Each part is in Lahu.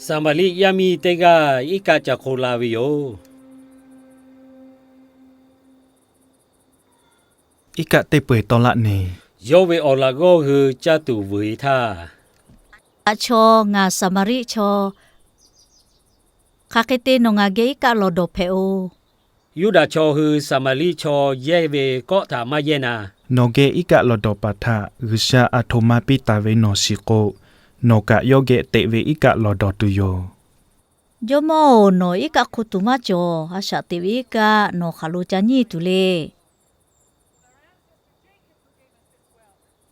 Saˍmaˍriˆ yaˇ miˇ teˇ g'aˇ iˉ kaˆ ca hk'oˆ la ve yoˬ. Iˉ kaˆ teˇ peu-eˬ tawˇ laˆ ne. Yawˇ ve awˬ laꞈ g'awˇ hui caˇ tuˬ vuiˬ e htaˇ, Aꞈ chaw, ngaˬ Saˍmaˍriˆ chaw. Hk'aˬ hk'e te nawˬ ngaˬ geh iˉ kaˆ lawˬ dawˬ hpehꞈ-oˬ. Yuˇdaꞈ chaw hui Saˍmaˍriˆ chaw yehˇ ve kawˆ htaꞈ maˇ yehˇ na. Nawˬ geh iˉ kaˆ lawˬ dawˬ paˍ htaꞈ G'uiˬsha aˬ htoꞈ ma piˇ taˍ ve nawˬ shiˍ k'o, nawˬ kaꞈ yawˇ geh teꞈ ve iˉ kaˆ lawˬ dawˬ tuˬ yoˬ. Jawˇmawˇ-oˬ, nawˬ iˉ kaˆ hk'oˆ tuˬ maˇ cawˬ. A shaꞈ teꞈ ve iˉ kaˆ nawˬ hk'aˬ lo ca nyiˇ tuˬ le.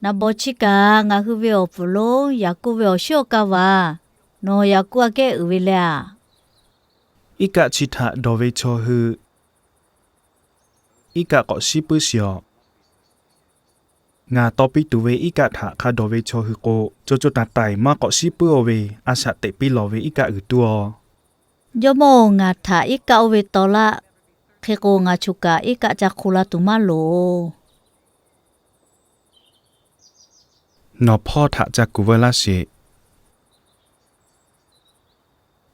Naˍ bawˍ chi kaꞈ ngaˬ hui ve awˬ puˍ lonˉ Yaˍkoˆ ve awˬ shuˉ awˬ kaˇ vaˬ. Nawˬ Yaˍkoˆ aꞈ kehˉ uiˍ ve leh a. Iˉ kaˆ chi htaꞈ dawˬ ve chaw hui iˉ kaˆ k'awꞈ shiˉ puiˉ shiˍ-oꞈ. Ngaˬ taw piˇ tuˬ ve iˉ kaˆ htaꞈ hk'a dawˬ ve chaw hui k'o, co co taiˍ taiˍ maˇ k'awꞈ shiˉ puiˉ-oˬ ve, a shaꞈ teꞈ piˇ lawˬ ve iˉ kaˆ uiˍ tuˬ-oꞈ. Jawˇmawˇ-oˬ, ngaˬ htaꞈ iˉ kaˆ oˇ ve taw laˆ. Hk'e k'o, ngaˬ choˬ kaꞈ iˉ kaˆ ca hk'oˆ la tuˬ maˇ loˍ. Nawˬ hpawˇ htaꞈ ca kuˬ veu laˇ sheˍ.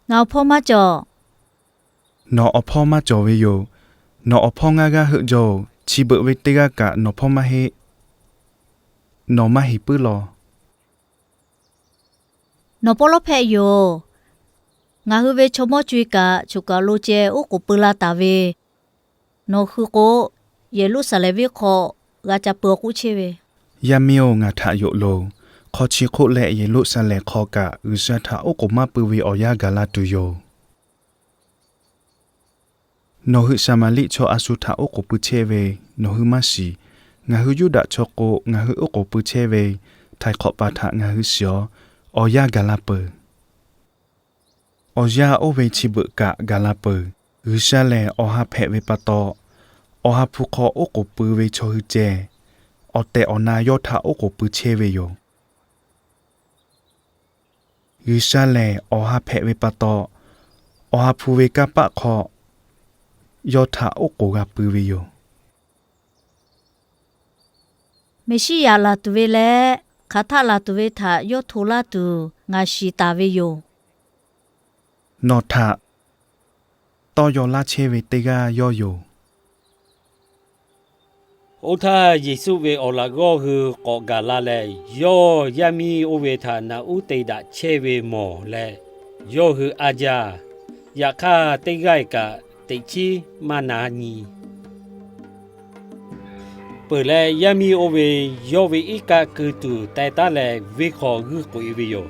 Ngaˬ awˬ hpawˇ maˇ cawˬ. Nawˬ awˬ hpawˇ maˇ cawˬ ve yoˬ. Nawˬ awˬ hpawˇ ngaˇ g'aˇ heuˆ jaw-oˬ. Chi beuꞈ ve teˇ g'aˇ kaꞈ nawˬ hpawˇ maˇ heˆ. Nawˬ maˇ heˍ puiˉ law. Nawˬ pawˆ lawˉ hpehꞈ yoˬ. Ngaˬ hui ve chaw mawˇ co-e kaꞈ choˬ kaˬ lo ceh oˉ k'oˍ pui la taˍ ve, nawˬ hui k'o, Yeˍruˆsaˍlehnˍ venˇ hk'aw g'a ca pui-aw k'oˆ chehˇ ve. Yaˇ miˇ-oˬ, ngaˬ htaꞈ yonˍ loˬ. Hk'aw chi hk'oˆ leh Yeˍruˆsaˍlehnˍ hk'aw kaꞈ G'uiˬsha htaꞈ oˉ k'oˍ maˇ pui ve awˬ yanˇ gaˬ la tuˬ yoˬ. Nawˬ hui Saˍmaˍriˆ chaw a shu htaꞈ oˉ k'oˍ pui chehˇ ve, nawˬ hui maˇ shiˍ. Ngaˬ hui Yuˇdaꞈ chaw k'o, ngaˬ hui oˉ k'oˍ pui chehˇ ve htaiˍ hk'awꞈ paˍ htaꞈ ngaˬ hui shiˍ-awˬ. Awˬ yanˇ gaˬ la peuˬ. Awˬ yanˇ oˇ ve chi beuꞈ kaꞈ gaˬ la peuˬ. G'uiˬsha lehˬ, awˬ ha hpehꞈ ve pa taw, Awˬ ha hpu hk'aw oˉ k'oˍ pui ve chaw hui ceh, awˬ tehˬ awˬ na yawˇ htaꞈ oˉ k'oˍ pui chehˇ ve yoˬ. G'uiˬsha lehˬ, Awˬ ha hpehꞈ ve pa taw, Awˬ ha hpu ve kanˇ paˆ hk'aw yawˇ htaꞈ oˉ k'oˍ g'a pui ve yoˬ. Meˍsiˉyaꞈ laˬ tuˬ ve leh hk'aˬ htaˆ laˬ tuˬ ve htaꞈ yawˇ hto laˇ tuˬ ngaˬ shiˍ taˍ ve yoˬ. Nawˬ htaꞈ tawˇ yaw laˇ chehˇ ve teˇ g'aˇ yawˇ yoˬ. Oˇ htaˇ, Yeˍsuˆ ve awˬ laꞈ g'awˇ hui k'awꞈ gaˬ la leh, yawˇ yaˇ miˇ oˇ ve htaꞈ naꞈ uˉ te daꞈ chehˇ ve mawˬ leh, yawˇ hui a jaˇ. Yaꞈ hk'aˇ, teˇ g'aˇ kaꞈ teꞈ chiˉ maˇ na nyi. Peuˬ leh, yaˇ miˇ oˇ ve yawˇ ve iˉ kaˆ keu tuˬ teh taˉ leh, venˇ hk'aw g'uiˇ k'oꞈ-e ve yoˬ.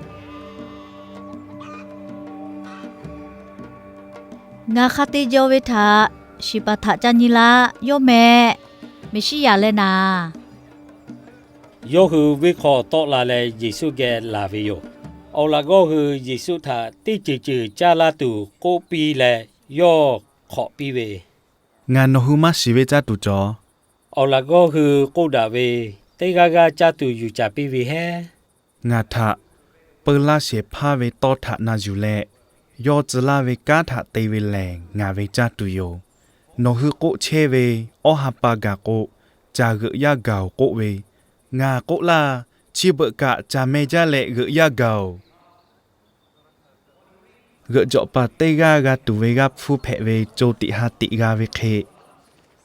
Ngaˬ hk'a te jaw ve htaꞈ shiˍ paˍ htaꞈ ca nyi laˇ. Yawˇ meh, Meˍsiˉyaꞈ leh naˍ. Yawˇ hui venˇ hk'aw tawˆ la leh Yeˍsuˆ geh laˬ ve yoˬ. Awˬ laꞈ g'awˇ hui Yeˍsuˆ htaꞈ teˇ ceuˬ ceuˬ caˇ laˇ tuˬ k'oˆ piˇ leh, yawˇ hk'awꞈ piˇ ve, Ngaˬ nawˬ hui maˇ shiˍ ve caˇ tuˬ cawˬ. Awˬ laꞈ g'awˇ hui k'oˆ daꞈ ve, Teˇ g'aˇ g'aˇ caˇ tuˬ yuˬ caˍ piˇ ve heˉ. Ngaˬ htaꞈ peu laˇ shehˍ hpaˇ ve tawˇ htaꞈ na yuˬ leh, yawˇ tcuh laˇ ve kanˉ htaꞈ te ve lehˬ, ngaˬ ve caˇ tuˬ yoˬ. Nawˬ hui k'oˆ chehˇ ve, Awˇ ha pa gaˬ k'o, caˬ g'euꞈ yaˇ gaˬ-oˬ k'oˆ ve, ngaˬ k'oˆ laˇ. Chi beuꞈ kaꞈ caˬ meh jaˇ leh g'euꞈ yaˇ gaˬ-oˬ. G'euꞈ jawꞈ paˍ teˇ g'aˇ g'a tuˬ ve g'aˇ hpfuhˇ hpehꞈ ve co tiꞈ ha tiꞈ g'a ve hk'e,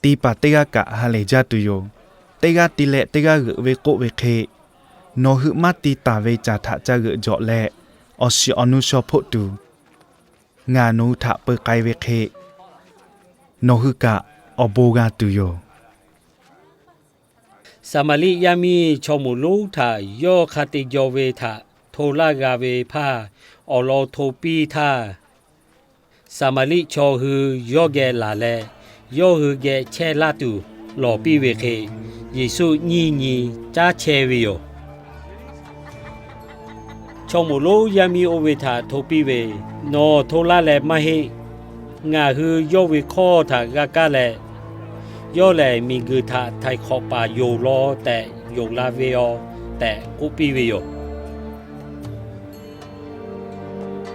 ti paˍ teˇ g'aˇ kaꞈ ha lehˬ jaˇ tuˬ yoˬ. Teˇ g'aˇ ti leh teˇ g'aˇ g'euꞈ ve k'oˆ ve hk'e, nawˬ hui maˇ ti taˍ ve caˬ htaꞈ ca g'euꞈ jawꞈ leh, awˬ shiˍ awˬ nu shaw hpoˆ tuˬ, ngaˬ nawˬ hui htaꞈ peu k'ai ve hk'e, nawˬ hui kaꞈ awˬ bon g'a tuˬ yoˬ. Saˍmaˍriˆ yaˇ miˇ chaw moˍ lonˉ htaꞈ yawˇ hk'a te jaw ve htaꞈ hto laˇ g'a ve hpaˇ awˬ lawn hto piˇ htaˇ, Saˍmaˍriˆ chaw hui yawˇ geh laˬ leh, yawˇ hui geh chehˇ laˇ tuˬ lawˬ piˇ ve hk'e, Yeˍsuˆ nyiˇ nyi caˉ chehˇ ve yoˬ. Chaw moˍ lonˉ yaˇ miˇ oˇ ve htaꞈ hto piˇ ve, Nawˬ hto laˇ leh maˇ heˆ. Ngaˬ hui yawˇ ve hkawˇ htaꞈ g'a kaˇ leh, yawˇ lehˬ miˬguiˬ htaꞈ htaiˍ hk'awꞈ paˍ yoˬ law tehꞈ yonˍ la ve yoˬ tehꞈ k'oˆ piˇ ve yoˬ.